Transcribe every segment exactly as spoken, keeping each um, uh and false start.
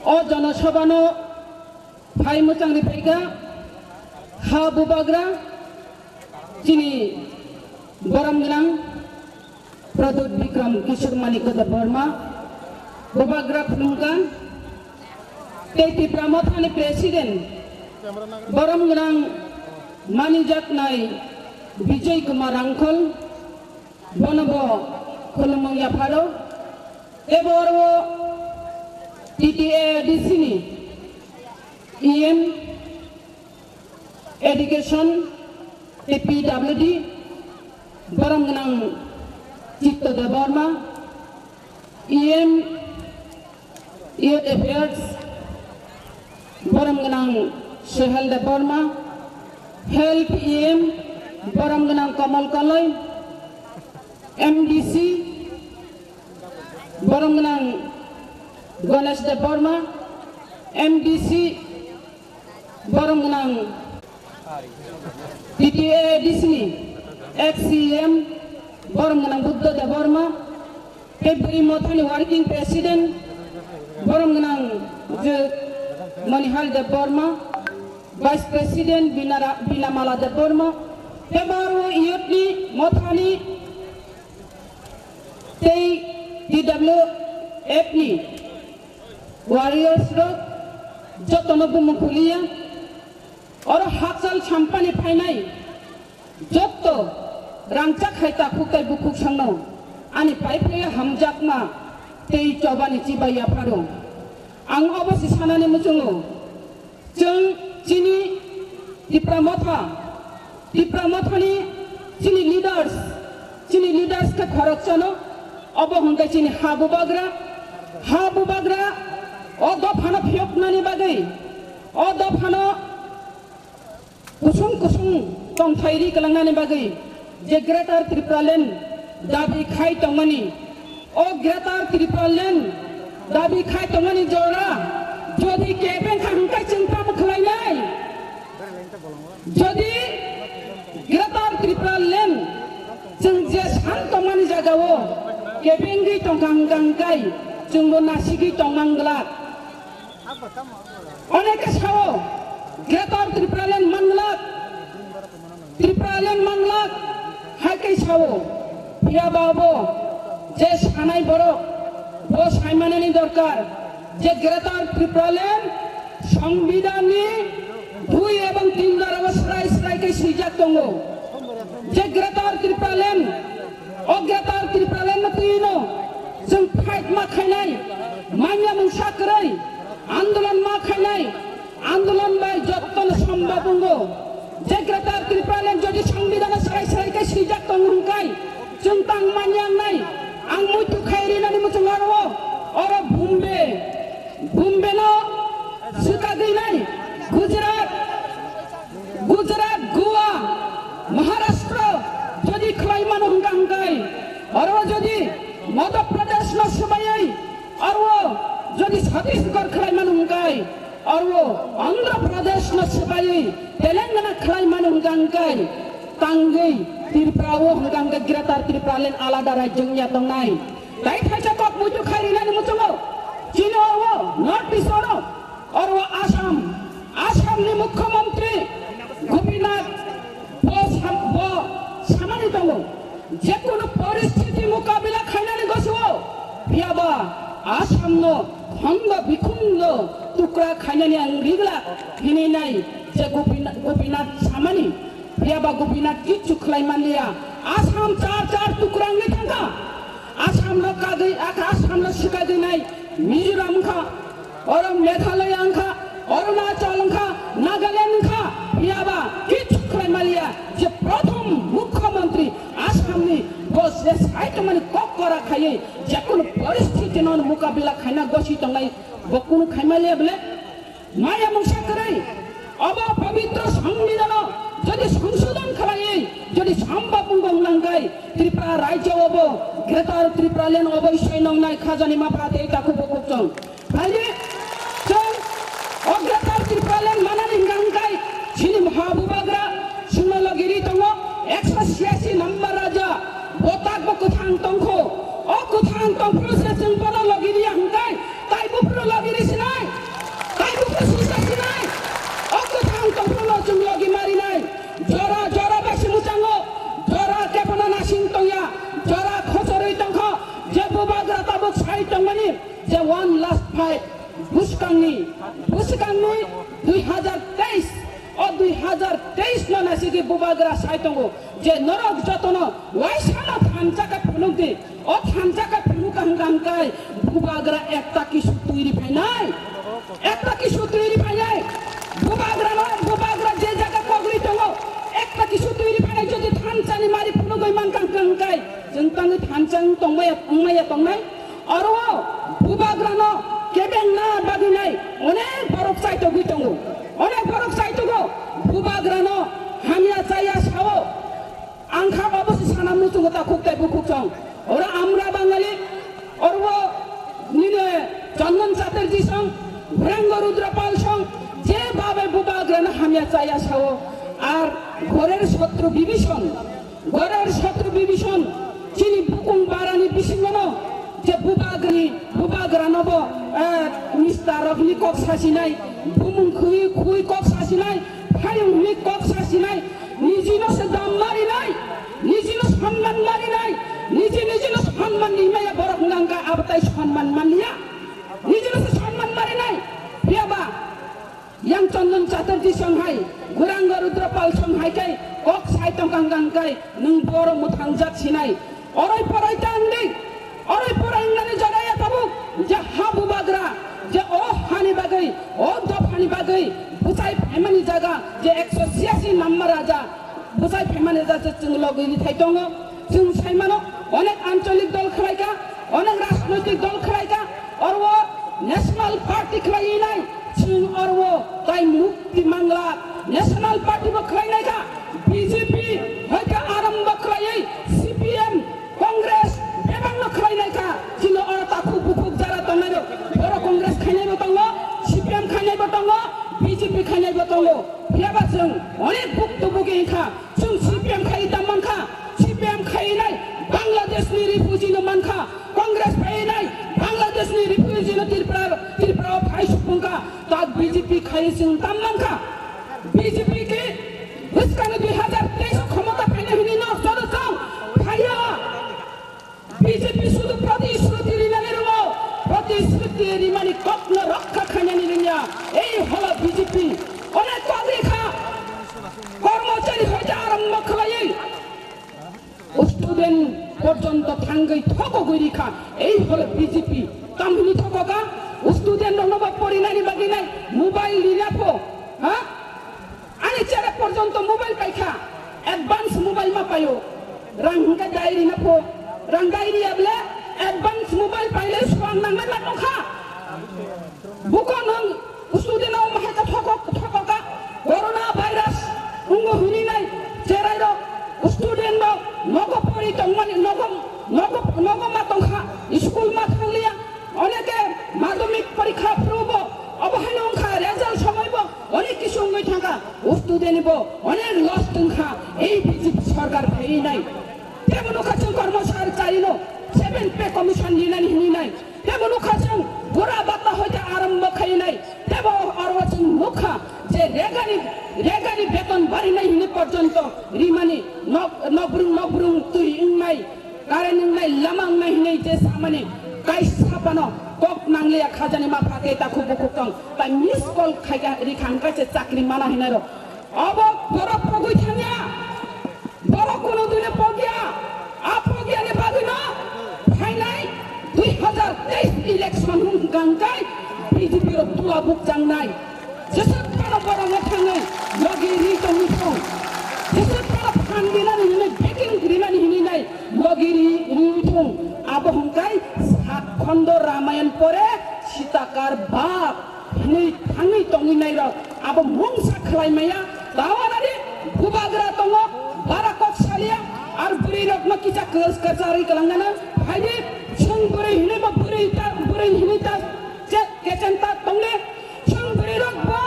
O jonosabhano phai mwchangni phaikha ha bubagra chini borom gwnang Pradyut Bikram Kishore Manikya Debbarma, bubagra khulumkha, tei Tipra Mothani President, borom gwnang manijaknai Bijoy Kumar Rangkhol, bono bo khulumung yapharo, tei bo oro T T A D C ni E M, Education tei P W D, borom gwnang Chitto Debbarma, E M Youth Affairs, borom gwnang Sohel Debbarma, Health E M, borom gwnang Kamal Kalai, M D C, borom gwnang Ganesh Debbarma, M D C, borom gwnang T T A D C ni ex C E M, borom gwnang Buddha Debbarma, tei Bwrwi Mothani Working President, borom gwnang je Manihal Debbarma, Vice President Binara-, Binamala Debbarma, tei bo oro youth ni, Mothani tei T W F ni warriors rok jotono bumung kuliya. Oro hakchal sampani phainai jotto rangchak hai takhuk tei bukhuk songno ani phai phaiya hamjakma tei chobani chibai yapharo. Ang obo se sanani muchungo, chwng chini Tipra Motha, Tipra Mothani chini leaders, chini leaders khe khoroksano, obo hwnkhe chini ha bubagra, ha bubagra o dophano phiyoknani bagwi, o dophano kusung kusung tongthai ri kwlangnani bagwi je Greater Tipraland dabi khai tongmani, o Greater Tipraland dabi khai tongmani jora jodi kebeng kha hwnkhe chwng tamo khlainai? Jodi Greater Tipraland chwng je san tongmani jagao kebengwi tongkha hwnkha hwnkhe chwngbo nasigwi tongmang glak. Oneke sao, Greater Tipraland manglak, Tipraland manglak, hai khe sao. Phiya ba bo je sanai borok, bo saimanani dorkar je Greater Tipraland Songbidanni dui ebong tin dharao srai srai khe swijak tongo. Je Greater Tipraland, o Greater Tipraland no twino chwng fight ma khainai, manya mungsa kwrwi, andolon ma khainai, andolon bai jottono sombhob wngo. Je Greater Tipraland jodi Songbidan srai srai khe swijak tongo hwnkhai, chwng tang manya wngnai. Ang muitu khai rinani muchungo oro, oro Bombay, Bombay no swkagwi nai, Gujarat, Gujarat, Goa, Maharashtra jodi khlai mano hwnka hwnkhai, oro jodi Madhya Pradesh no swbaiwi, oro jodi Chhattisgarh khlai mano hwnkhai, oro Andhra Pradesh no swbaiwi Telangana khlai mano hwnka hwnkhai, tangwi Tripura o hwnka hwnkhai Greater Tipraland alada rajyo wngya tongnai. Tai thaisa kok muitu khai rinani muchungo, chini oro North East oro, oro Assam, Assam ni Mukhyamantri Gopinath bo sam-, bo samani tongo, jekunu poristhiti mukabila khainani gosuo, phiyaba Assam no khondo bikhundo tukra khainani ang rigla hinwi nai je Gopina-, Gopinath samani, phiyaba Gopinath kichu khlai manliya, Assam char char tukra wngwi thangkha. Assam no kagwi, Assam no swkagwi nai Mizoram wngkha, oro Meghalaya wngkha, Arunachal wngkha, Nagaland wngkha, phiyaba kichu khlai maliya je prothom mukhyamantri Assam ni bo je sai tongmani kok kora khaiwi jekunu poristhiti no mukabila khaina gosi tongnai bo kunu khai maliya bole. Maya mungsa kwrwi, obo pabitro Songbidan o jodi songsodon khlaiwi, jodi sombhob wngkha hwnkhai, Tripura rajyo obo Greater Tipraland obo isoi nongnai khajani mapha tei takhuk bukhuk chwng. Phaidi chwng o Greater Tipraland manani hwnkhai, chini ha bubagra chwngno logi ri tongo, ekso siyasi number raja, bo tak bo kwthang tongkho, o kwthang tongphuru se chwng bono logi riya hwnkhai, tai buphuru logi ri sinai? Phai bwskangni, bwskangni dui hazar teis, o dui hazar teis no naisigi bubagra sai tongo je norok jotono waisano thansa khe phunuk di, o thansa khe phunuk kha hwnkha hwnkhe bubagra ekta kisu twi ri phainai, ekta kisu twi ri phainai, bubagra no, bubagra je jaga kok ri tongo, ekta kisu twi ri phainai, jodi thansa ni mari phunugwi mankha hwnkha hwnkhe chwng tangwi thansa wng tongmaya, wngmaya tongnai. Oro o bubagrano kebengna bagwinai onek borok chaitogwi tongo. Onek borok chaitogo bubagrano hamya chaya sao. Ang kha obo se sana muchungo takhuk tei bukhuk song. Oro Amra Bangali, oro o nini Chandan Chatterjee song, Bhrango Rudra Pal song, je babe bubagrano hamya chaya sao. Ar ghorer shotru Bibhishon, Gorer Satru Bibhishon chini bukung barani bisingono je bubagrani, bubagranobo, eh, mister rokni kok sasinai, bumung khui khui kok sasinai, phayung hwnwi kok sasinai, nijino se dam marinai, nijino sonman marinai, niji nijino sonman ni maya borok nangka abatai sonman manliya, nijino se sonman marinai, phiyaba Yang Chandan Chatterjee songhai, Guranga Rudra Pal songhai kai, kok sai tongkang kang kai, nung boro muthang jat sinai. Oroi poroi tang di, oroi poroi nani jagaya tabuk, je ha bubagra, je o hani bagwi, o dophani bagwi, buchai phaimani jaga, je ekso siyasi number raja, Bwsai phaimani jat chwng logi rithai tongo. Chwng saimano onek ancholik dol khlaika, onek rajnoitik dol khlaika, oro national party khlaiwi nai. Chwng oro tai Mukti Mangla national party bo khlainaikha, B J P hoika arombo khlaiwi C P M Congress bebakno khlainaikha, chini oro takhuk bukhuk jara tongnairok, oro Congress khainaibo tongo, C P M khainaibo tongo, B J P khainaibo tongo. Phiyaba chwng onek buktu bugi wngkha, chwng C P M khai tam mankha, C P M khainai Bangladeshni refugee no mankha, Congress phainai Bangladeshni refugee no Tripura, Tripura o phai supungkha, tak B J P khai chwng tam mankha. B J P ke bwskangni dui hazar teis khomota phaina hwnwi no cholo chong phaiya. B J P sudu protishruti rinani rwngo, protishruti rimani kokno rokha khainani rwngya. Ei holo B J P onek kok rikha, kormochari hoite arombo khlaiwi. Student porjonto thangwi thokogwi rikha, ei holo B J P. Tamhini thokoka, student rokno ba porinani bagwi nai mobile rina pho, ha? Ani chere porjonto mobile paikha, advance mobile ma paio. Rang hwnkhe dai rina pho, rang dai riya ble advance mobile paile swang nangnai ma tongkha. Buko nwng student o mahai ka thokok, thokoka, corona virus wngbo hwnwi nai cherai rok student rok nogo pori tongmani, nogo, nogo, nogo ma tongkha, school ma thangliya, oneke madhyamik porikha phuru bo, obo haino wngkha result somoi bo, onek kisu wngwi thangkha, student bo onek loss tongkha, ei B J P sarkar phaiwi nai. Tebo nukha chwng kormo sar charino seven pay commission ninani hwnwi nai. Tebo nukha chwng bura bata hoite arombo khainai. Tebo oro chwng nukha je regani, regani beton barinai hwnwi porjonto rimani nok, nokbrung, nokbrung twi wngnai, current wngnai, lama wngnai hwnwi je samani kaisa phano kok nangliya khajani ma phakhe takhuk bukhuk tong. Tai miss call khaika rikha hwnkhe se chakri mana hwnwi rok. Obo borok pogwi thangya, borok kuno dune pogya, a pogyani bagwino phainai dui hazar teis election hwnkha hwnkhe B J P rok tula bukchangnai. Jeswk phano borokno thangwi logi ri tongwi thung, jeswk phano phan rinani hwnwi, backing rinani hwnwi nai logi ri, riwi thung. Abo hwnkhe sat khondo Ramayan pore Sitakar bap hwnwi thangwi tongwi nairok abo mungsa khlai maya. Tawanani bubagra tongo, bara kok salia, ar bwrwi rokno kisa kwchar, kwcharwi kwlangnano phaidi, chwng bwrwi hwnwi bo bwrwi ta, bwrwi hwnwi ta che-, kechenta tongle, chwng bwrwi rok bo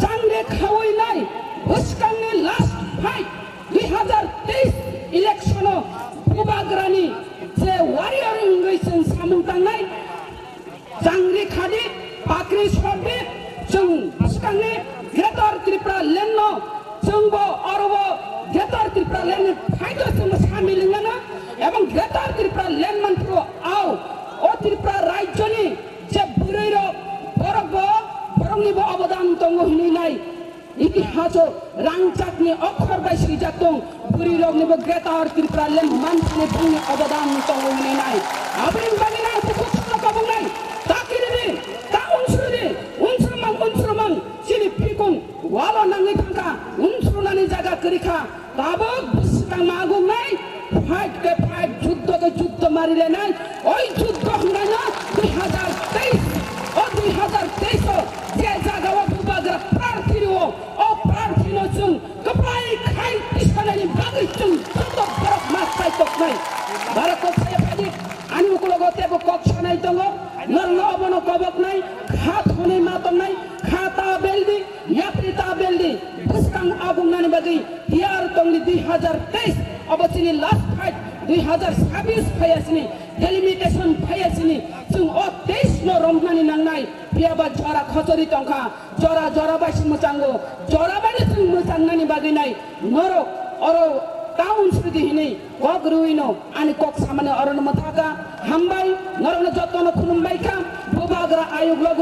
changre khawi nai. Bwskangni last fight, dui hazar teis election o bubagrani je warrior wngwi chwng samung tangnai, Changri khadi, pakri sordi, chwng bwskangni Greater Tripura Land no, chwngbo orobo Greater Tripura Land ni phaito chwngbo samil wngmano, ebong Greater Tripura Land manphuru ao, o Tripura Rajyoni je bwrwi Hinwi nai, itihaso rangchakni okhor bai swijak tong, bwrwiroknibo Greater Tipraland manthani bongni obodan tongo hinwi nai. Aboni bagwi nai bukhuk songno kobongnai, ta kiridi, ta unsrudi, unsrumang, unsrumang, chini phikung walo nangwi thangkha, unsrunani jaga kwrwikha. Tabuk bwswkang magungnai, fight khe fight, juddo khe juddo marilainai. Oi juddo hwnnaino dui hazar teis, o dui hazar teis o je jagao bubagra prarthi rwo, o prarthino chwng kwplai khai tisanani bagwi chwng joto borok ma chaitoknai. Bara kok saya phaidi, ani ukulogo teibo kok sanai tongo, norokno obono koboknai, kha thonwi ma tongnai, kha ta beldi, yapri ta beldi, bwskang agungnani bagwi tiyar tongdi dui hazar teis, obo chini last fight, dui hazar sabis phaiya sini, delimitation phaiya sini, chwng o teis no romnani nangnai, phiyaba jora khochori tongkha, jora jora bai se mwchango, jora bai no chwng mwchangnani bagwi nai, norok oro town sridi hinwi kok rwino ani kok samani orono mwthaka, hambai, norokno jotono khulumbaikha, bubagra ayuk logwi